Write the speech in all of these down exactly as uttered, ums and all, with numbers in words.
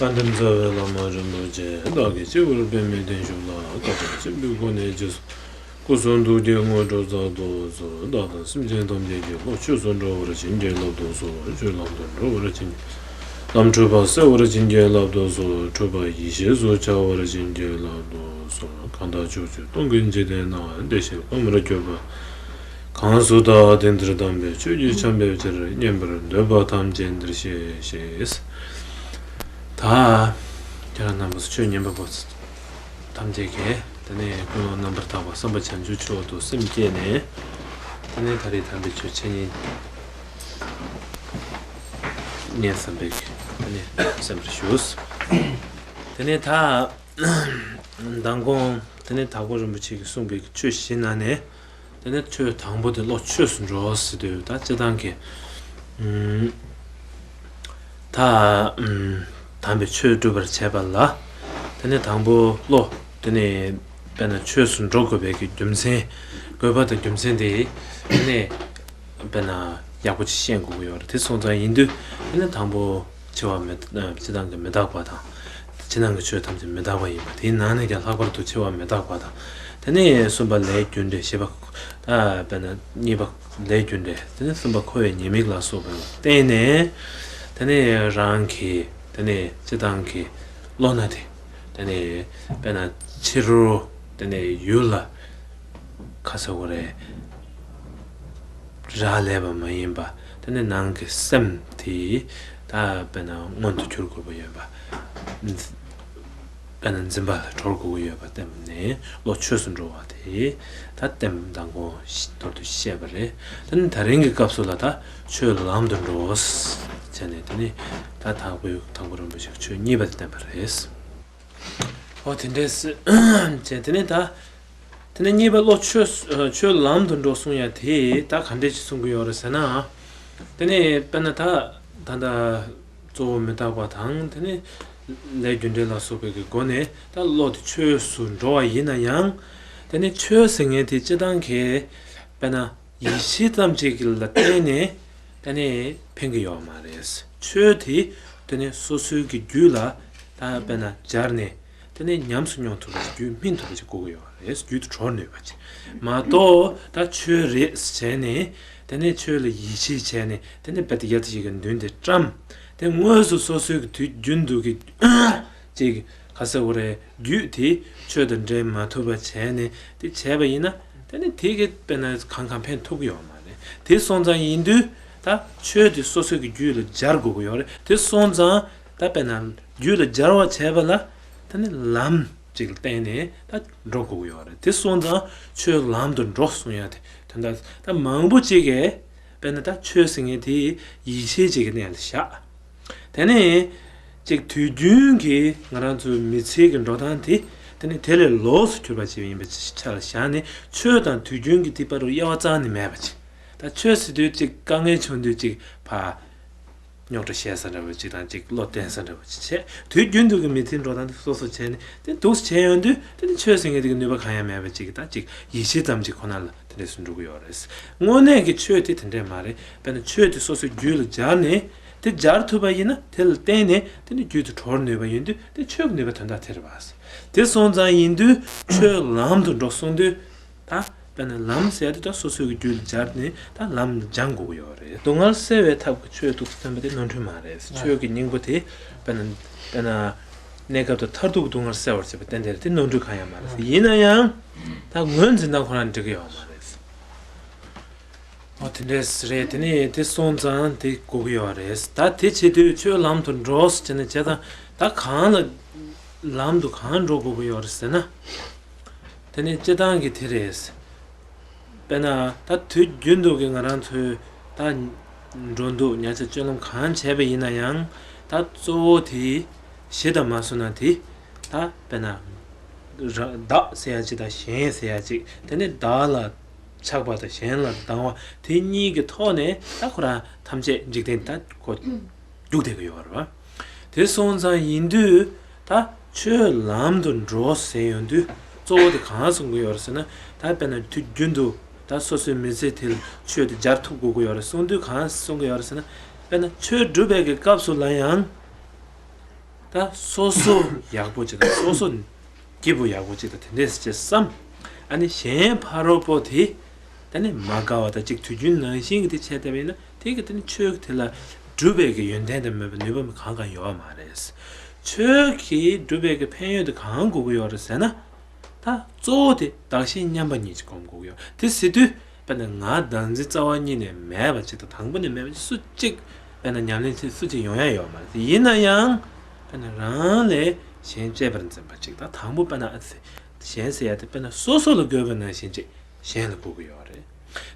དཔལ་ལྡན་རྩ་བའི་བླ་མ་རིན་པོ་ཆེ། བདག་གིས་སྤྱི་བོར་པདྨའི་བརྟན་བཞུགས་ལ། བཀའ་དྲིན་ཆེན་པོའི་སྒོ་ནས་རྗེས་སུ་སྐུ་གསུང་ཐུགས་ཀྱི་དངོས་གྲུབ་སྩལ་དུ་གསོལ། བདག་དང་སེམས་ཅན་ཐམས་ཅད་ཀྱི་བློ་ཆོས་སུ་འགྲོ་བར་བྱིན་གྱིས་བརླབ་ཏུ་གསོལ། ཆོས་ལམ་དུ་འགྲོ་བར་བྱིན་གྱིས། ལམ་འཁྲུལ་པ་སེལ་བར་བྱིན་གྱིས་བརླབ་ཏུ་གསོལ། འཁྲུལ་པ་ཡེ་ཤེས་སུ་འཆར་བར་བྱིན་གྱིས་བརླབ་ཏུ་གསོལ། གང་དག་ཕྱོགས་བཅུའི་སྟོང་གི་འཇིག་རྟེན་ན། བདེ་གཤེགས་དཔལ་མོར་གྱུར་པ་གང་སུ་དག། དེང་འདིར་དམ་པའི་ཆོས་ཀྱི་ཆར་འབེབས་ཕྱིར། སྙན་པར་འདོད་པ་ཐམས་ཅད་འདིར་གཤེགས་ཤིག། ད་ཁྱེད་རང་རྣམ་པ་ཚོ་ཆོས་ཉན་པ་པོ་ཐམས་ཅད་ཀྱིས་དེ་ནས་ཀུན་སློང་རྣམ་པར་དག་པ་བསམ་པ་བྱང་ཆུབ་མཆོག་ཏུ་སེམས་བསྐྱེད་ནས། དེ་ནས་ད་རེས་དམ་པའི་ཆོས་འཆད་ཉན་ཉན་བསམ་པའི་དེ་ནས་སེམས་པར་ཞུ། དེ་ནས་ད་མདང་དགོང་དེ་ནས་དྭགས་པོ་རིན་པོ་ཆེ་གིས་གསུངས་པའི་ཆོས་བཞི་ནང་ནས། དེ་ནས་ཆོས་དང་པོ་དེ་བློ་ཆོས་སུ་འགྲོ་ཟེར་དུས། ད་སྤྱིར་བཏང་གི་ཨུམ། ད་ཨུམ། དམ་པའི་ཆོས་སྒྲུབ་པར་བྱེད་པ་ལ། དེ་ནས་དང་པོ་བློ་དེ་ནས་དཔེར་ན་ཆོས་སུ་འགྲོ་དགོས་པའི་གི་རྒྱུ་མཚན། དགོས་པ་དང་རྒྱུ་མཚན་དེ། དེ་ནས་དཔེར་ན་ཡག་པོ་ཅིག་ཤེས་དགོས་ཀྱི་ཡོད་རེད། དེ་སོང་ཙང་ཡིན་དུས་དེ་ནས་དང་པོ་འཆི་བ་མི་སྤྱིར་བཏང་གི་མི་རྟག་པ་དང་། ཕྱི་ནང་གི་ཆོས་ཐམས་ཅད་མི་རྟག་པ་ཡིན་པ། དེའི་ནང་ནས་ཀྱང་ལྷག་པར་དུ་འཆི་བ་མི་རྟག་པ་དང་། དེ་ནས་གསུམ་པ་ལས་རྒྱུ་འབྲས། བཞི་པ་ད་དཔེར་ན་གཉིས་པ་ལས་རྒྱུ་འབྲས། དེ་ནས་གསུམ་པ་འཁོར་བའི་ཉེས་དམིགས་ལ་སོགས་པ་ལ་བརྟེན་ནས། དེ་ནས་རང་གི་དེ་ནས་སྤྱིར་བཏང་གི་བློ་སྣ་དེ། དེ་ནས་དཔེར་ན་ཕྱི་རོལ་དེ་ནས་ཡུལ་ལ་ཁ་ཟེར་བ་རེད། རག་ལས་པ་མ་ཡིན་པ། དེ་ནས་ནང་གི་སེམས་དེ་ད་དཔེར་ན་མངོན་དུ་གྱུར་དགོས་པ་ཡོད་པ། དཔེར་ན་འཛིན་པ་ལ་གྲོལ་དགོས་ཀྱི་ཡོད་པ་བསྟན་ནས་བློ་ཆོས་སུ་འགྲོ་བ་དེ་ད་བསྟན་མདང་དགོང་མདོར་བསྡུས་བཤད་པ་རེད། དེ་ནས་ད་རིང་གི་སྐབས་སུ་ལ་ད་ཆོས་ལམ་དུ་འགྲོ་བྱས་ནས། དེ་ནས་ད་དྭགས་པོའི་དྭགས་པོ་རིན་པོ་ཆེ་ཆོས་གཉིས་པ་དེ་བསྟན་པ་རེད། ཨོ་དེ་འདྲས་བྱས། དེ་ནས་ད། དེ་ནས་གཉིས་པ་བློ་ཆོས་ཆོས་ལམ་དུ་འགྲོ་གསུང་ཡ་དེ་ད་ག་འདྲས་ཅིག་གསུང་གི་ཡོད་རེད་ཟེར་ན། དེ་ནས་དཔེར་ན་ད་ད་ལྟ་གཙོ་བོ་མི་རྟག་པ་དང་། དེ་ནས་ལས་རྒྱུ་འབྲས་ལ་སོགས་པའི་གི་སྒོ་ནས་ད་བློ་དེ་ཆོས་སུ་འགྲོ་བ་ཡིན་ན་ཡང་། དེ་ནས་ཆོས་ཟེར་མཁན་དེ་སྤྱིར་བཏང་གི་དཔེར་ན་ཡིད་ཆེས་ཙམ་ཅིག་ལ་བརྟེན་ནས་དེ་ནས་ཕན་གི་ཡོད་མ་རེད། ཆོས་དེ་དེ་ནས་སོ་སོའི་གི་རྒྱུད་ལ་ད་དཔེར་ན་སྦྱར་ནས། དེ་ནས་ཉམས་སུ་མྱོང་ཐུབ་པ་ཅིག་རྒྱུད་སྨིན་ཐུབ་པ་ཅིག་དགོས་ཀྱི་ཡོད་རེད། རྒྱུད་དུ་གྲོལ་ནུས་པ་ཅིག་མ་གཏོགས། ད་ཆོས་རེད་བྱས་ནས་དེ་ནས་ཆོས་ལ་ཡིད་ཆེས་བྱས་ནས། དེ་ནས་དཔེ་དེ་ཡ་དེ་ཞིག་གི་མདུན་དེ་བཀྲམ། དེ་དངོས་སུ་སོ་སོའི་གི་དུས་རྒྱུན་དུ་གི་ཅིག་ག་ཟེར་བ་རེད། རྒྱུད་དེ་ཆོས་དང་འབྲེལ་མ་ཐུབ་པ་བྱས་ནས་དེ་བྱས་པ་ཡིན་ན། དེ་ནས་དེ་གི་དཔེར་ན་གང་གང་ཕན་ཐོགས་ཀྱི་ཡོད་མ་རེད། དེ་སོང་ཙང་ཡིན་དུས་ད་ཆོས་དེ་སོ་སོའི་གི་རྒྱུད་ལ་སྦྱར་དགོས་ཀྱི་ཡོད་རེད། དེ་སོང་ཙང་ད་དཔེར་ན་རྒྱུད་ལ་སྦྱར་བ་བྱས་པ་ལ་ད་ནི་ལམ་ཅིག་ལ་བརྟེན་ནས་ད་འགྲོ་དགོས་ཀྱི་ཡོད་རེད། དེ་སོང་ཙང་ཆོས་ལམ་དུ་འགྲོ་གསུང་ཡ་དེ་དོན་དག་ད་མང་པོ་ཅིག་གིས་དཔེར་ན་ད་ཆོས་ཟེར་མཁན་དེ་ཡིད་ཆེས་ཅིག་གི་གནས་ལ་བཞག་དེ་ནས་ཅིག་དུས་རྒྱུན་གྱི་ང་རང་ཚོའི་མི་ཚེ་གི་འགྲོ་སྟངས་དེ། དེ་ནས་དེ་ལས་ལོགས་སུ་གྱུར་པ་ཅིག་ཡིན་པའི་ཆ་ལ་བཞག་ནས། ཆོས་དང་དུས་རྒྱུན་གྱི་དེ་བར་དུ་དབྱེ་བ་རྩ་ནས་མེད་པ་ཅིག་ད་ཆོས་ཟེར་དུས་ཅིག་དཀའ་ངལ་བྱུང་དུས་ཅིག་ཕར་རྙོག་དྲ་བཤད་ས་འདྲ་བོ་ཅིག་དང་། ཅིག་བློ་བརྟན་ས་འདྲ་བོ་ཅིག་བྱས། དུས་རྒྱུན་དུ་གི་མི་ཚེའི་འགྲོ་སྟངས་དེ་སོ་སོ་བྱས་ནས་དེ་འདུག་སེ་བྱས་ཡོང་དུས། དེ་ནི་ཆོས་ཟེར་མཁན་དེ་གི་ནུས་པ་གང་ཡང་མེད་པ་ཅིག་ད་ཅིག་ཡིད་ཆེས་ཙམ་ཅིག་ཁོ་ན་ལ་དེ་འདྲས་སུ་འགྲོ་གི་ཡོད་རེད། དངོས་གནས་ཀྱི་ཆོས་དེ་དེ་འདྲས་མ་རེད། དཔེར་ན་ཆོས་དེ་སོ་སོའི་རྒྱུད་ལ་སྦྱར་ནས་དེ་སྦྱར་ཐུབ་པ་ཡིན་ན། དེ་ལ་བརྟེན་ནས་དེ་ནི་རྒྱུད་དུ་གྲོལ་ནུས་པ་ཡིན་དུས། དེ་ཆོས་ཀྱི་ནུས་པ་དོན་དག་དེ་རེད་པ། དེ་སོང་ཙང་ཡིན་དུས་ཆོས་ལམ་དུ་འགྲོ་གསུང་དུས། ད་དཔེར་ན་ལམ་ཟེར་ཡ་དེ་ད་སོ་སོའི་གི་རྒྱུད་ལ་སྦྱར་ནས་ད་ལམ་སྦྱང་དགོས་ཀྱི་ཡོད་རེད། སྡུག་བསྔལ་སེལ་བའི་ཐབས་ཀྱི་ཆོས་འདུག་སེ་སྟོན་པ་དེ་ནོར་འཁྲུལ་མ་རེད། ཆོས་ཀྱི་སྙིང་པོ་དེ་དཔེར་ན་དཔེར་ན་གནས་སྐབས་དང་མཐར་ཐུག་གི་སྡུག་བསྔལ་སེལ་བར་བྱེད་པ་ཏན་ཏན་རེད། དེ་ནོར་འཁྲུལ་གང་ཡང་མ་རེད། ཡིན་ན་ཡང་ད་ངོས་འཛིན་སྟངས་ཁོ་རང་འགྲིག་གི་ཡོད་མ་རེད། ཨོ་དེ་འདྲས་རེད། དེ་ནས་དེ་སོང་ཙང་དེ་དགོས་ཀྱི་ཡོད་རེད། ད་དེ་བྱེད་དུས་ཆོས་ལམ་དུ་འགྲོ་ཟེར་ནས་བྱས་ཙང་། ད་གང་ལ་ལམ་དུ་གང་འགྲོ་དགོས་ཀྱི་ཡོད་རེད་ཟེར་ན། དེ་ནས་སྤྱིར་བཏང་གི་དེ་རེད། དཔེར་ན་ད་དུས་རྒྱུན་དུ་གི་ང་རང་ཚོའི་ད་འགྲོ་འདུག་ཉལ་ཆ་སྤྱོད་ལམ་གང་བྱས་པ་ཡིན་ན་ཡང་། ད་གཙོ་བོ་དེ་གཞི་དང་མ་སོང་ན་དེ། ད་དཔེར་ན་ར་བདག་ཟེར་ཡ་ཅིག་དང་གཞན་ཟེར་ཡ་ཅིག་དེ་ནས་བདག་ལ་ཆགས་པ་དང་གཞན་ལ་སྡང་བ་དེ་གཉིས་ཀྱི་ཐོག་ནས་ད་ཁོ་རང་ཐམས་ཅད་འཇིག་རྟེན་ད་ཁོ་རྒྱུག་བསྡད་ཀྱི་ཡོད་རེད་པ། དེ་སོང་ཙང་ཡིན་དུས་ད་ཆོས་ལམ་དུ་འགྲོ་ཟེར་ཡོང་དུས་གཙོ་བོ་དེ་གང་གསུང་གི་ཡོད་རེད་ཟེར་ན། ད་དཔེར་ན་དུས་རྒྱུན་དུ་ད་སོ་སོའི་མི་ཚེ་དེ་ལ་ཆོས་དེ་སྦྱར་ཐུབ་དགོས་ཀྱི་ཡོད་རེད་གསུང་དུས་གང་གསུང་གི་ཡོད་རེད་ཟེར་ན། དཔེར་ན་ཆོས་སྒྲུབ་པའི་གི་སྐབས་སུ་ལ་ཡང་། ད་སོ་སོ་ཡག་པོ་ཅིག་དང་སོ་སོ་སྐྱིད་པོ་ཡག་པོ་ཅིག་དང་དེ་འདྲས་ཅིག་བསམ། ཨ་ནི་གཞན་ཕ་རོལ་པོ་དེ་ད་ནི་མ་དགའ་བ་དང་ཅིག་དུས་རྒྱུན་ནང་བཞིན་གྱི་དེ་བྱས་བསྡད་པ་ཡིན་ན་དེ་གི་དེ་ནི་ཆོས་ཀྱི་དེ་ལ་སྒྲུབ་པའི་གི་ཡོན་ཏན་དང་མོས་པ་ནུས་པ་གང་གང་ཡོད་མ་རེད། ཆོས་ཀྱི་སྒྲུབ་པའི་གི་ཕན་ཡོན་དེ་གང་དགོས་ཀྱི་ཡོད་རེད་ཟེར་ན། ད་གཙོ་བོ་དེ་བདག་གཞན་མཉམ་པ་ཉིད་ཀྱི་སྒོམ་དགོས་ཀྱི་ཡོད། དེ་ཟེར་དུས་དཔེར་ན་ང་བདག་འཛིན་རྩ་བ་ཉིད་ནས་མེད་པ་ཅིག་དང་དང་པོ་ནས་མེད་པ་ཅིག་སུ་གཅིག་དཔེར་ན་ཉམས་ལེན་བྱེད་སུ་གཅིག་ཡོང་ཡ་ཡོད་མ་རེད། ཡིན་ན་ཡང་དཔེར་ན་རང་ལས་གཞན་གཅེས་པར་འཛིན་པ་ཅིག་དང་དང་པོ་དཔེར་ན་ཨ་ཙི་གཞན་ཟེར་ཡ་དེ་དཔེར་ན་སོ་སོ་ལ་དགོས་པ་ནང་བཞིན་ཅིག་གཞན་ལ་དགོས་ཀྱི་ཡོད་རེད།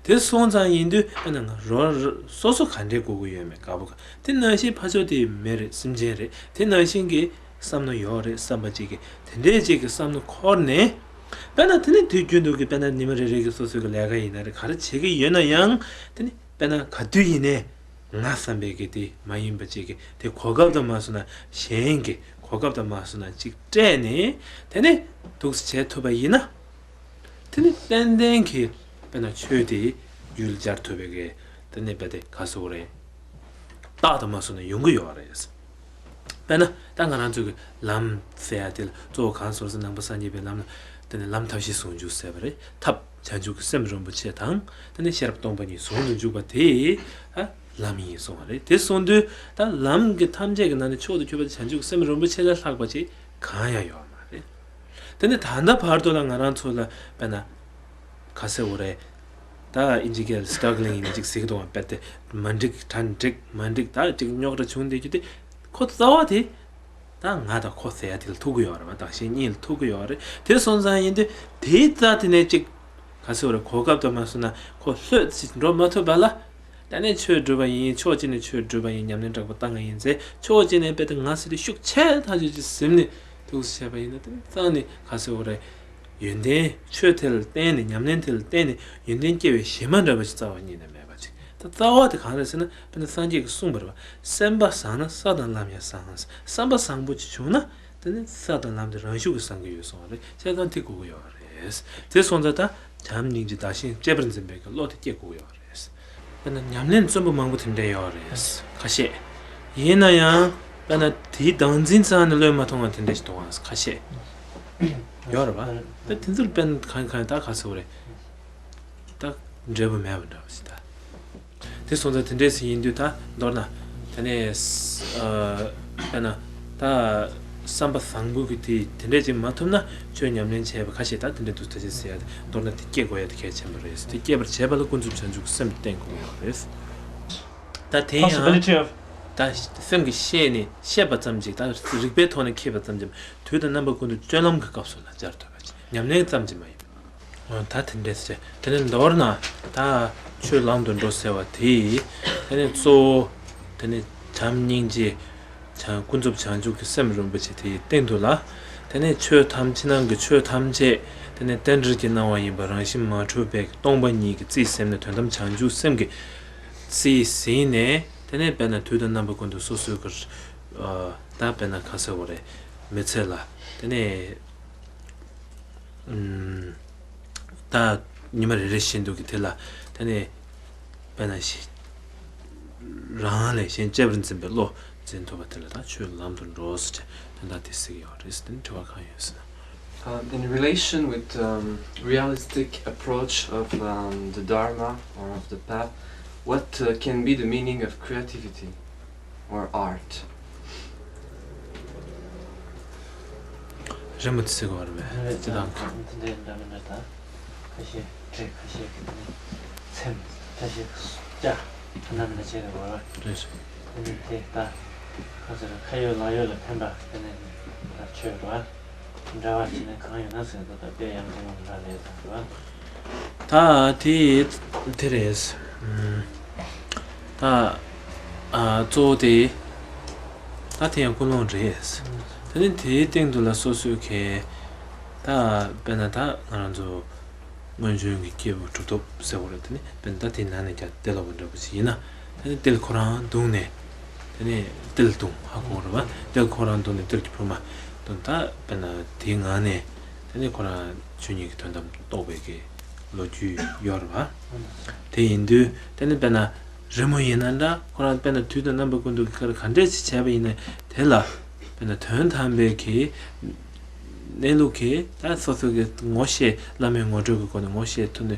དེ་སོང་ཙང་ཡིན་དུས་དཔེར་ན་ང་རོ་རོ་སོ་སོ་ག་འདྲས་དགོས་ཀྱི་ཡོད་མེད་དགའ་པོ་ག་དེ་ནང་བཞིན་ཕར་ཕྱོགས་དེ་མི་རེད་སེམས་ཅན་རེད། དེ་ནང་བཞིན་གྱི་བསམ་མནོ་ཡོད་རེད་བསམ་པ་ཅིག་གི་དེ་འདྲས་ཅིག་གི་བསམ་མནོ་འཁོར་ནས། དཔེར་ན་དེ་ནི་དུས་རྒྱུན་དུ་གི་དཔེར་ན་ཉི་མ་རེ་རེ་གི་སོ་སོའི་གི་ལས་ཀ་ཡིན་ན་རེད་ག་རེ་བྱེད་ཀྱི་ཡོད་ན་ཡང་དེ་ནི་དཔེར་ན་ག་དུས་ཡིན་ནའི་ང་བསམ་པའི་གི་དེ་མ་ཡིན་པ་ཅིག་གི་དེ་གོ་སྐབས་དང་མ་སོང་ན་གཞན་གྱི་གོ་སྐབས་དང་མ་སོང་ན་ཅིག་སྤྲད་ནས་དེ་ནི་འདུག་སེ་བྱེད་ཐུབ་པ་ཡིན་ན། དེ་ནི་ཏན་ཏན་གྱིས་དཔེར་ན་ཆོས་དེ་རྒྱུད་ལ་སྦྱར་ཐུབ་པའི་གི་དེ་ནི་དཔེ་དེ་ག་ཟེར་དགོས་རེད། རྟགས་དང་མ་སོང་ན་ཡོང་གི་ཡོད་རེད། དཔེར་ན་ད་ང་རང་ཚོ་གི་ལམ་ཟེར་ཡ་དེ་ལ་གཙོ་བོ་གང་ཟེར་ཟེར་ནང་པ་སངས་རྒྱས་པའི་ལམ་ལ་དེ་ནི་ལམ་ཐབས་ཤེས་ཟུང་འཇུག་ཟེར་བ་རེད། ཐབས་བྱང་ཆུབ་ཀྱི་སེམས་རིན་པོ་ཆེ་དང་དེ་ནི་ཤེས་རབ་སྟོང་པ་ཉིད་ཟུང་དུ་འཇུག་པ་དེ་ཨ་ལམ་ཡིན་གསུངས་པ་རེད། དེ་གསུངས་དུས་ད་ལམ་གྱི་ཐམས་ཅད་ཀྱི་ནང་ནས་མཆོག་ཏུ་གྱུར་པ་དེ་བྱང་ཆུབ་ཀྱི་སེམས་རིན་པོ་ཆེ་ལས་ལྷག་པ་ཅིག་གང་ཡང་ཡོད་མ་རེད། དེ་ནི་ད་ལྟ་བར་དུ་ལ་ང་རང་ཚོ་ལ་དཔེར་ན་ག་ཟེར་དགོས་རེད། ད་ཨིན་ཇི་སྐད་ལ་སི་ཊ་རག་ལིང་ཡིན་ན་ཅིག་ཟེར་གི་འདུག་བ། དཔེ་དེ་མ་འགྲིག་གྲ་འགྲིག་མ་འགྲིག་ད་ཅིག་རྙོག་དྲ་བྱུང་བསྡད་རྒྱུ་དེ་ཁོ་རྩ་བ་དེ་ད་ང་དང་ཁོ་ཟེར་ཡ་དེ་ལ་ཐུག་གི་ཡོད་རེད་བ། བདག་གཞན་གཉིས་ལ་ཐུག་གི་ཡོད་རེད། དེ་སོང་ཙང་ཡིན་དུས་དེའི་རྩ་དེ་ནས་ཅིག་ག་ཟེར་དགོས་རེད། གོ་སྐབས་དང་མ་སོང་ན་ཁོ་ལྷོད་ཅིག་འགྲོ་མ་ཐུབ་པ་ལ། ད་ནས་ཆོས་སྒྲུབ་པ་ཡིན། ཕྱོགས་གཅིག་ནས་ཆོས་སྒྲུབ་པ་ཡིན། ཉམས་ལེན་དྲག་པོ་བཏང་ཡ་ཡིན་ཟེར། ཕྱོགས་གཅིག་ནས་དཔེ་དེ་ང་ཟེར་དུས་ཤུགས་ཆེ་ཐག་ཆོད་ཅིག་ཟིན་ནས་འདུག་སེ་བྱས་པ་ཡིན་ན་དེ་རྩ་ནས་ག་ཟེར་དགོས་རེད། ཡོན་ཏན་ཆོས་དེ་ལ་བརྟེན་ནས་ཉམས་ལེན་དེ་ལ་བརྟེན་ནས་ཡོན་ཏན་སྐྱེ་བའི་གཞི་མ་འདྲ་བ་ཞིག་རྩ་བ་ཉིད་ནས་མེད་པ་ཅིག་ད་རྩ་བ་དེ་གང་རེད་ཟེར་ན་དཔེར་ན་སངས་རྒྱས་ཀྱིས་གསུངས་པ་རེད་བ། སེམས་པ་བཟང་ན་ས་དང་ལམ་ཡང་བཟང་ཟེར། བསམ་པ་བཟང་པོ་ཅིག་བྱུང་ན་དེ་ནི་ས་དང་ལམ་དེ་རང་ཤུགས་ཀྱིས་བཟང་གི་ཡོད་གསུངས་པ་རེད། བྱས་ཙང་དེ་དགོས་ཀྱི་ཡོད་རེད། དེ་སོང་ཙང་ད་བྱམས་སྙིང་རྗེ་བདག་གཞན་གཅེས་པར་འཛིན་པའི་གི་བློ་དེ་སྐྱེ་དགོས་ཀྱི་ཡོད་རེད། དཔེར་ན་ཉམས་ལེན་རྩོམ་པ་མང་པོ་དེ་འདྲ་ཡོད་རེད་ཁ་ཤས། ཡིན་ན་ཡང་དཔེར་ན་དེའི་བདག་འཛིན་རྩ་ནས་བློས་མ་ཐོངས་པ་དེ་འདྲ་ཞིག་འདུག་ཨང་ཁ་ཤས་ཡོད་རེད་བ། ད་དེ་ཚོར་དཔེར་ན་གང་གང་ད་ག་ཟེར་དགོས་རེད། ད་འབྲས་བུ་མེད་པ་འདྲ་བ་ཞིག་ད། དེ་སོང་ཙང་དེ་འདྲས་ཞིག་ཡིན་དུས་ད་མདོར་ན་དེ་ནས་ཨ་དཔེར་ན་ད་བསམ་པ་བཟང་པོ་གི་དེ་དེ་འདྲས་ཅིག་མ་ཐུབ་ན་ཆོས་ཉམས་ལེན་བྱས་པ་ཁ་ཤས་ད་དེ་འདྲས་འདུག་ད་ཅི་ཟེར་ཡ་དེ་མདོར་ན་དེ་སྐྱེ་དགོས་ཡ་དེ་གལ་ཆེན་པོ་རེད། དེ་སྐྱེ་བར་བྱེད་པ་ལ་ཀུན་རྫོབ་བྱང་ཆུབ་ཀྱི་སེམས་བསྟེན་དགོས་ཡོད་རེད། ད་དེ་ཡང་ད་སེམས་ཀྱིས་ཤེས་ནས་ཤེས་པ་ཙམ་ཅིག་ད་རིགས་པའི་ཐོག་ནས་མཁས་པ་ཙམ་ཅིག་དུས་དང་རྣམ་པ་ཀུན་ཏུ་སྤྱོད་ལམ་གྱི་སྐབས་སུ་ལ་སྦྱར་ཐུབ་པ་ཅིག་ཉམས་ལེན་ཙམ་ཅིག་མ་ཡིན། འོ་ད་དེ་འདྲས་ཟེར། དེ་ནས་མདོར་ན་ད་ཆོས་ལམ་དུ་འགྲོ་ཟེར་བ་དེ། དེ་ནས་གཙོ་བོ་དེ་ནས་བྱམས་སྙིང་རྗེ་བྱང་ཀུན་རྫོབ་བྱང་ཆུབ་ཀྱི་སེམས་རིན་པོ་ཆེ་དེའི་སྟེང་དུ་ལ། དེ་ནས་ཆོས་ཐམས་ཕྱི་ནང་གི་ཆོས་ཐམས་ཅད་དེ་ནས་རྟེན་འབྲེལ་གྱི་སྣང་བ་ཡིན་པ་རང་བཞིན་མ་གྲུབ་པའི་སྟོང་པ་ཉིད་ཀྱི་རྩིས་ཟིན་ནས་དོན་དམ་བྱང་ཆུབ་སེམས་ཀྱི་རྩིས་ཟིན་ནས་དེ་ནས་དཔེར་ན་དུས་དང་རྣམ་པ་ཀུན་ཏུ་སོ་སོའི་གི་ད་དཔེར་ན་ག་ཟེར་དགོས་རེད། མི་ཚེ་ལ་དེ་ནས། ད་ཉི་མ་རེ་རེ་བཞིན་དུ་གི་དེ་ལ་དེ་ནས་དཔེར་ན་ཞིག་རང་ལས་གཞན་གཅེས་པར་འཛིན་པའི་བློ་འཛིན་ཐུབ་པ་དེ་ལ་ད་ཆོས་ལམ་དུ་འགྲོ་ཟེར་བྱས་དོན་དག་དེ་ཟེར་གྱི་ཡོད་རེད། དེ་ནས་དྲི་བ་གང་ཡོད་ཟེར་ན། Um, in relation with um, realistic approach of um, the Dharma or of the path, what uh, can be the meaning of creativity? Or art. རི་མོ་དེ་ཟེར་གོ་རེད་པས། དེ་དང་། དེ་འདྲའི་འདྲ་མི་འདྲ་དང་། ཁ་ཤས་བྲིས། ཁ་ཤས་ཀྱི་ཚེམ། ཁ་ཤས་ཀྱི་སྐྱ། འདྲ་མི་འདྲ་བྱས་རེད་པ། རེད། དེ་ནི་དེ་ལྟ། ཁ་ཟེར་ཁ་ཡོད་ལག་ཡོད་ལ་ཕན་པ་དེ་ནི་ད་ཆོས་རེད་པ། འདྲ་བ་ཅི་ནས་གང་ཡོད་ན་ཟེར་འདུག་ད་དཔེ་ཡང་དེ་མོ་འདྲ་རེད་ད་རེད་པ། ད་དེ་དེ་རེད། ད་ཨ་གཙོ་བོ་དེ་ད་དེ་ཡང་ཀུན་སློང་རེད། དེ་ནི་དེའི་སྟེང་དུ་ལ་སོ་སོའི་གི་ད་དཔེར་ན་ད་ང་རང་ཚོ་སྔོན་བྱོན་གྱི་སྐྱེས་བུ་གྲུབ་ཐོབ་ཟེར་བ་རེད། དེ་ནི་དཔེར་ན་ད་དེའི་ནང་ནས་ཀྱང་དེ་ལ་བ་འདྲ་པོ་ཞིག་ཡིན་ན། དེ་ནི་ཏིལ་ཁོ་རང་བརྡུངས་ནས། དེ་ནི་ཏིལ་བརྡུངས་ཧ་གོ་རེད་པ། ཏིལ་ཁོ་རང་བརྡུངས་ནས་ཏིལ་གྱི་ཕུར་མ་བརྡུངས། ད་དཔེར་ན་དེའི་ངང་ནས་དེ་ནི་ཁོ་རང་ཆོས་ཉིད་ཀྱི་དོན་དམ་རྟོགས་པའི་གི་ལོ་རྒྱུས་ཡོད་རེད་པ། དེ་ཡིན་དུས་དེ་ནི་དཔེར་ན་རི་མོ་ཡིན་ན་འདྲ། ཁོ་རང་དཔེར་ན་དུས་དང་རྣམ་པ་ཀུན་ཏུ་གི་ག་རེ་ག་འདྲས་ཅིག་བྱས་པ་ཡིན་ན་དེ་ལ་ དཔེར་ན་དོན་དམ་པའི་གི་གནས་ལུགས་ཀྱི་ད་སོ་སོ་གི་ངོ་ཤེས། བླ་མའི་ངོ་སྤྲོད་ཀྱི་སྒོ་ནས་ངོ་ཤེས་ཐུབ་ནས་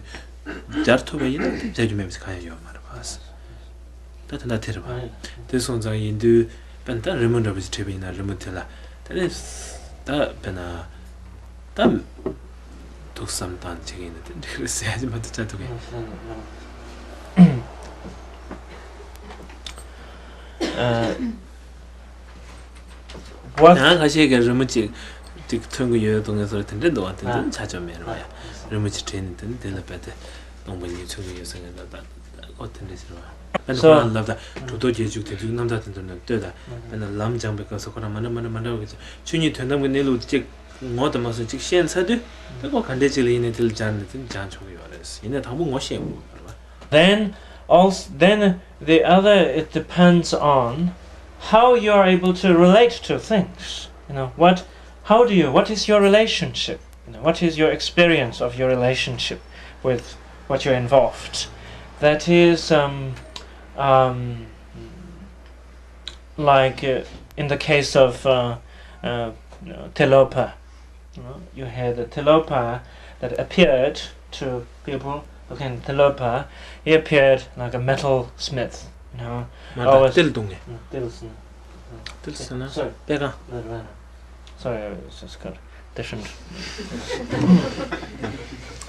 སྦྱར་ཐུབ་པ་ཡིན་ན་དེ་སྦྱར་རྒྱུ་མེད་པ་ཞིག་གང་ཡང་ཡོད་མ་རེད་པ། ད་དེ་འདྲ་དེ་རེད་པ། དེ་སོང་ཙང་ཡིན་དུས་དཔེར་ན་ད་རི་མོ་འདྲ་པོ་ཞིག་བྲིས་པ་ཡིན་ན་རི་མོ་དེ་ལ་དེ་ནས་ད་དཔེར་ན་ད་ཐུགས་བསམ་བཏང་བྱེད་ཀྱི་ཡིན་ན་དེ་འགྲིག་རེད་ཟེར་ཡ་ཅིག་མ་གཏོགས་ཆགས་ཐུབ་ཀྱི་ཡིན། What? ཡང་ཁ་ཤས་ཀྱིས་རི་མོ་གཅིག་ཅིག་མཚོན་གྱི་ཡོད་འདུག་ངས་སོ་དེ་འདྲ་འདུག་བ། དེ་འདྲ་ཆ་ཆོག་མེད་རེད་བ། ཡ་རི་མོ་གཅིག་བྲིས་ནས་དེ་ནི་དེ་ལ་རྦད་དེ་སྟོང་པ་ཉིད་མཚོན་གྱི་ཡོད་ཟེར་ངས་ད་ད་ཨོ་དེ་འདྲ་ཟེར་བ། དཔེར་ན་ཁོ་རང་ལབ་ད་གྲུབ་ཐོབ་རྗེས་འཇུག་དེ་ཚོའི་རྣམ་ཐར་དེ་ཚོ་ནས་ལྟོས་ད། དཔེར་ན་ལམ་སྦྱངས་པའི་སྐབས་སུ་ཁོ་རང་མ་འདྲ་མ་འདྲ་མ་འདྲ་བ་གི་ཆོས་ཉིད་དོན་དམ་གྱི་གནས་ལུགས་གཅིག་ངོ་དང་མ་སོང་གཅིག་ཤེས་ཚར་དུས་ད་ཁོ་ག་འདྲའི་ཅིག་ལ་ཡིན་ནའི་དེ་ལ་སྦྱར་ནས་དེ་སྦྱང་ཆོག་གི་ཡོད་རེད། ཡིན་ནའི་དང་པོ་ངོ་ཤེས་དགོས་པ་རེད་བ། Then also, then the other, it depends on how you are able to relate to things. You know, what, how do you, what is your relationship? You know, what is your experience of your relationship with what you're involved? That is, um, um, like uh, in the case of uh, uh, Tilopa. You know, you had the Tilopa that appeared to people looking at Tilopa. He appeared like a metal smith. You know, མ་རེད། always- ཏིལ་བརྡུང་ནས། No, ཏིལ་སྲིན། ཏིལ་སྲིན་ན། Sorry. པད་གང་། No, no, no. Sorry, it's just got different.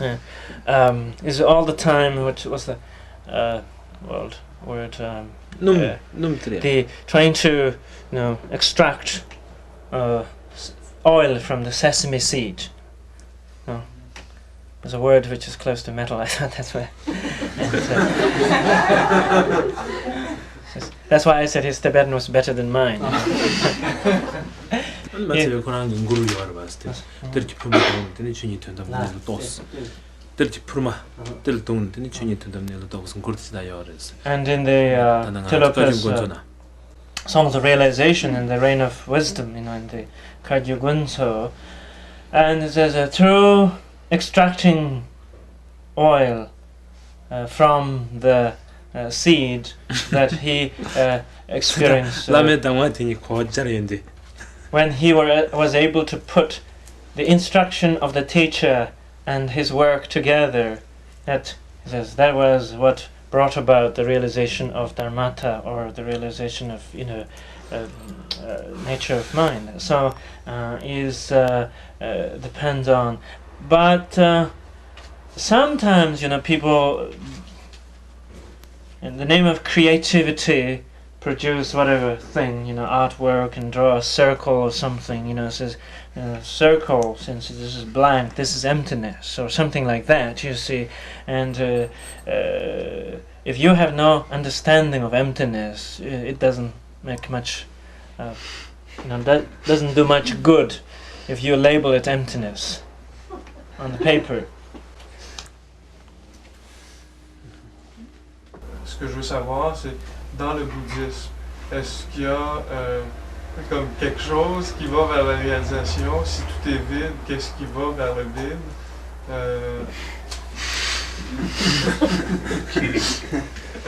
Yeah. Um, is all the time what was the uh, world word? Um, སྣུམ uh, སྣུམ་དེ་རེད། The trying to you know extract uh, s- oil from the sesame seed. No. There's a word which is close to metal. I thought that's why. That's why I said his Tibetan was better than mine. མ་ཚད་པའི་ཁོ་རང་གི་མགུར་ཡོད་རེད་པ། ཏིལ་གྱི་ཕུར་མ་བརྡུངས་ནས་དེ་ནི་ཆོས་ཉིད་དོན་དམ་གནས་ལུགས་རྟོགས། ཏིལ་གྱི་ཕུར་མ་ཏིལ་བརྡུངས་ནས་དེ་ནི་ཆོས་ཉིད་དོན་དམ་གནས་ལུགས་རྟོགས་པའི་མགུར་དེ་ད་ཡོད་རེད། And in the uh, ད་ནང་ང་བཀའ་བརྒྱུད་དགོན་ཚོ་ན། Songs of Realization in the Reign of Wisdom, you know, in the Kagyu Gunso. And it says, uh, through extracting oil uh, from the uh, seed that he uh, experienced. བླ་མའི་གདམས་ངག་དེ་ཉིད་གོ་བར་ཡོང་དུས། When he were, was able to put the instruction of the teacher and his work together, that, he says, that was what brought about the realization of dharmata, or the realization of you know uh, uh, nature of mind. So uh, is uh, uh, depends on, but uh, sometimes you know people in the name of creativity produce whatever thing, you know, artwork, and draw a circle or something, you know, it says uh, circle, since this is blank, this is emptiness or something like that, you see. And uh, uh, if you have no understanding of emptiness, it doesn't make much uh, you know, that doesn't do much good if you label it emptiness on the paper. Ce que je veux savoir, c'est dans le bouddhisme, est-ce qu'il y a euh, comme quelque chose qui va vers la réalisation? Si tout est vide, qu'est-ce qui va vers le vide? Euh,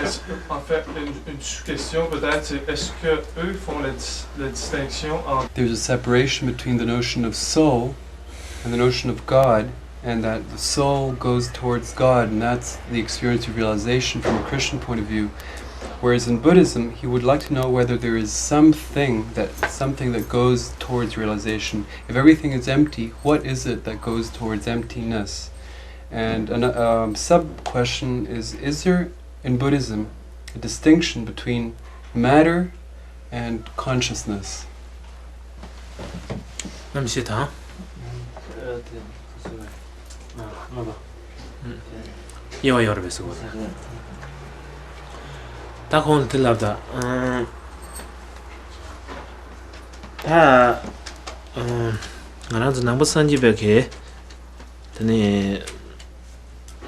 est-ce- en fait, une, une sous-question peut-être, c'est est-ce que eux font la, dis- la distinction entre There's a separation between the notion of soul and the notion of God, and that the soul goes towards God, and that's the experience of realization from a Christian point of view. Whereas in Buddhism, he would like to know whether there is something that something that goes towards realization. If everything is empty, what is it that goes towards emptiness? And a um, sub question is: is there in Buddhism a distinction between matter and consciousness? རྣམ་ཤེས་དང་། དབྱེ་བ་ཡོད་རེད་པས་ཟེར་བ་ལ། ད་ཁོང་ལ་དེ་ལབ་ད། ཨང་། ད། ཨང་། ང་རང་ཚོ་ནང་པ་སངས་རྒྱས་པའི་གི། དེ་ནས།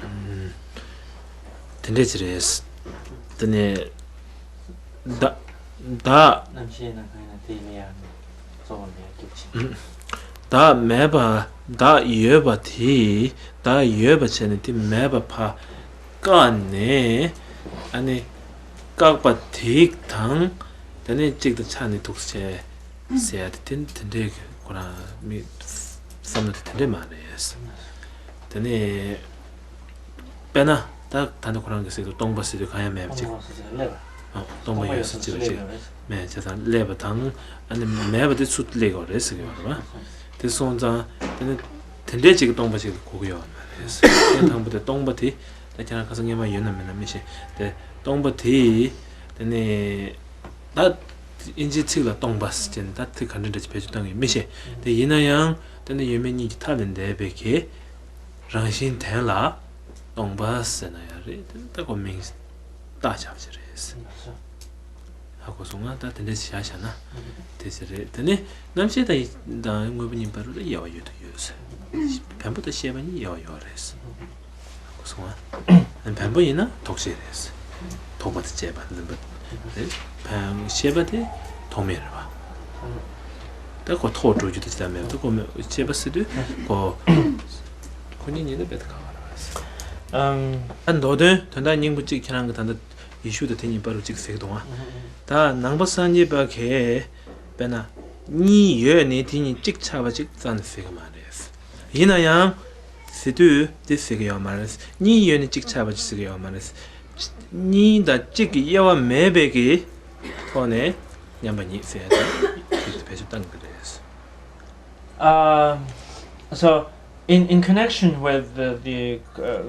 ཨང་། དེ་འདྲས་ཅིག་རེད། དེ་ནས། བདག་བདག་རྣམ་ཤེས་ནང་གང་ཡིན་ན་དེ་ཡིན་ན་ཡང་གཙོ་བོ་མེད་སྐྱེ་བ་ཅན། བདག་མེད་པ། བདག་ཡོད་པ་དེས་བདག་ཡོད་པ་བྱས་ནས་དེ་མེད་པ་ཕར་བཀག་ནས། ཨ་ནི་བཀག་པ་དེ་དང་། དེ་ནས་གཅིག་ཏུ་ཆགས་ནས་འདུག་སེ་བྱས། ཟེར་ཡ་དེ་དེ་དེ་འདྲའི་ཁོ་རང་མི་བསམ་བློ་དེ་དེ་འདྲས་མ་རེད། དེ་ནས་དཔེར་ན་ད་ད་ནི་ཁོ་རང་གི་ཟེར་དུས་སྟོང་པ་ཟེར་དུས་གང་ཡང་མེད་པ་ཅིག་སྟོང་པ་ཡོད་ས་ཅིག་ལ་ཅིག་མེད་བྱས་ཙང་སླེབས་པ་དང་ཨ་ནི་མེད་པ་དེ་ཚུར་སླེབས་དགོས་རེད་ཟེར་གི་ཡོད་རེད་བ། དེ་སོང་ཙང་དེ་ནི་དེ་འདྲའི་ཅིག་གི་སྟོང་པ་ཅིག་ལ་གོ་གི་ཡོད་མ་རེད། དེ་དང་པོ་དེ་སྟོང་པ་དེ་ད་ཁྱེད་རང་ཁ་སང་སྔོན་མ་ཡོད་ན་མེད་ན་མི་ཤེས། དེ་སྟོང་པ་དེ་དེ་ནི་ད་དབྱིན་ཇིའི་ཚིག་ལ་སྟོང་པ་ཟེར་ནས་ད་ཚིག་ག་འདྲ་འདྲ་ཅིག་བེད་སྤྱོད་བཏང་གི་མི་ཤེས། དེ་ཡིན་ན་ཡང་དེ་ནི་ཡོད་མེད་གཉིས་ཀྱི་མཐའ་ལས་འདས་པའི་གི་རང་བཞིན་དོན་ལ་སྟོང་པ་ཟེར་ན་ཡང་རེད། དེ་ནི་ད་ཁོ་མིང་བཏགས་བཞག་པ་ཞིག་རེད། ཧ་གོ་སོང་ང་། ད་དེ་འདྲ་ཞིག་བཞག་བཞག་ན་དེ་ཞིག་རེད། དེ་ནི་རྣམ་ཤེས་དང་དང་དངོས་པོ་གཉིས་བར་ལ་དབྱེ་བ་ཡོད་དུ་ཡོད་ཟེར། བེམ་པོ་དང་ཤེས་པ་གཉིས་དབྱེ་བ་ཡོད་རེད། ཧ་གོ་སོང་ང་། བེམ་པོ་ཡིན་ན་ཐོགས་བཅས་རེད། ཐོགས་པ་དང་བཅས་པ་འཛིན་པ་རེད། བེམ་ཤེས་པ་དེ་ཐོགས་མེད་རེད་བ། ད་ཁོ་ཐོགས་འགྲོ་རྒྱུ་དེ་ཅི་ལྟར་མེད་པ་ད་ཁོ་མེད་ཤེས་པ་ཟེར་དུས་ཁོ་ཁོ་གཉིས་ཉིད་ནས་རྦད་དེ་ག་བ་རེད་བ། ཨམ། ད་མདོ་དོན་དོན་དག་སྙིང་པོ་གཅིག་ཁྱེད་རང་གི་ད་ལྟ་ཡེ་ཤུ་དང་དེ་གཉིས་བར་དུ་གཅིག་ཟེར་གི་འདུག་ཨ། ད་ནང་པ་སངས་རྒྱས་པ་གས་དཔེར་ན་གཉིས་ཡོད་ནས་དེ་གཉིས་གཅིག་ཆགས་པ་གཅིག་རྩ་ནས་ཟེར་གི་མ་རེད། ཡིན་ན་ཡང་ཟེར་དུས་དེ་ཟེར་གི་ཡོད་མ་རེད། གཉིས་ཡོད་ནས་གཅིག་ཆགས་པ་གཅིག་ཟེར་གི་ཡོད་མ་རེད། གཉིས་དང་གཅིག་གི་དབྱེ་བ་མེད་པའི་གི་ཐོག་ནས་མཉམ་པ་ཉིད་ཟེར་ཡ་དེ་བེད་སྤྱོད་བཏང་གི་རེད། Um, so, in, in connection with the, the uh,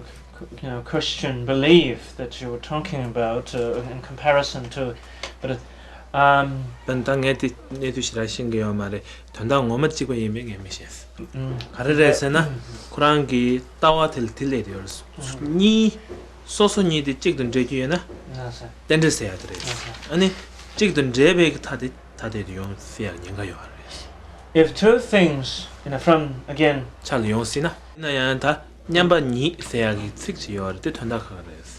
you know, Christian belief that you were talking about uh, in comparison to, but um, ད་ངས་དེ་གནས་དུས་ཞེ་དྲག་ཤེས་ཀྱི་ཡོད་མ་རེད། དོན་དག་ངོ་མ་གཅིག་པ་ཡིན་མིན་ངས་མི་ཤེས། ག་རེ་རེད་ཟེར་ན་ཁོ་རང་གི་ལྟ་བ་དེ་ལ་དེ་སླེབས་ཡོད་རེད། གཉིས་སོ་སོ་གཉིས་དེ་གཅིག་ཏུ་འདྲེས་རྒྱུ་ཡོད་ན་རྟེན་འབྲེལ་ཟེར་ཡ་དེ་རེད། ཨ་ནི་གཅིག་ཏུ་འདྲེས་པའི་མཐའ་དེ་ཐ་དད་དུ་ཡོང་སྲིད་ཡག་ཉེན་ཁ་ཡོད་རེད། If two things, you know, from, again, ཆ་ལ་ཡོང་སྲིད་ན། ཡིན་ན་ཡང་ད་མཉམ་པ་ཉིད་ཟེར་ཡག་གི་ཚིག་ཅིག་ཡོད་རེད། དེ་དོན་དག་ག་རེ་རེད།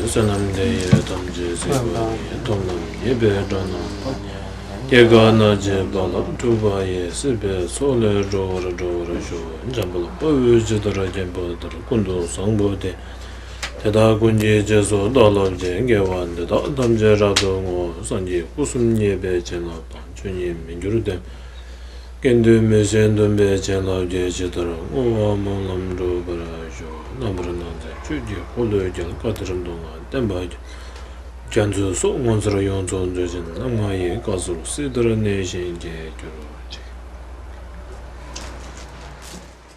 བསོད་ནམས་འདི་ཡིས་ཐམས་ཅད་གཟིགས་པ་ཉིད། ཐོབ་ནས་ཉེས་པའི་དགྲ་རྣམས་ཕམ། སྐྱེ་རྒ་ན་འཆིའི་རྦ་རླབས་འཁྲུགས་པ་ཡི། སྲིད་པའི་མཚོ་ལས་འགྲོ་བར་སྒྲོལ་བར་ཤོག། འཇམ་དཔལ་དཔའ་བོས་ཇི་ལྟར་མཁྱེན་པ་ལྟར། ཀུན་ཏུ་བཟང་པོ་དེས་དེ་དག་ཀུན་གྱི་རྗེས་སུ་བདག་སློབ་ཅིང་། དགེ་བ་འདི་དག་ཐམས་ཅད་རབ་ཏུ་བསྔོ། སངས་རྒྱས་སྐུ་གསུམ་བརྙེས་པའི་བྱིན་རླབས་དང་། ཆོས་ཉིད་མི་འགྱུར་ལྡན་ཀུན་ཏུ་མི་ཤེས་འདུན་པའི་བྱིན་རླབས་ཀྱིས། ཇི་ལྟར་བསྔོ་བ་སྨོན་ལམ་འགྲུབ་པར་ཤོག། རྣམ་པར་སྣང་མཛད་ཆོས་ཀྱི་འཁོར་ལོས་རྒྱལ། བཀའ་གཏེར་མདོ་སྔགས་བསྟན་པ་རྒྱ་མཚོའི་སོགས་ངོ་མཚར་ཡོངས་རྫོགས་མཛོད་ཆེན་རྣམ་ལྔ་ཡི། བཀའ་སྲོལ་སྲིད་མཐར་གནས་ཤིང་རྒྱས་གྱུར་ཅིག།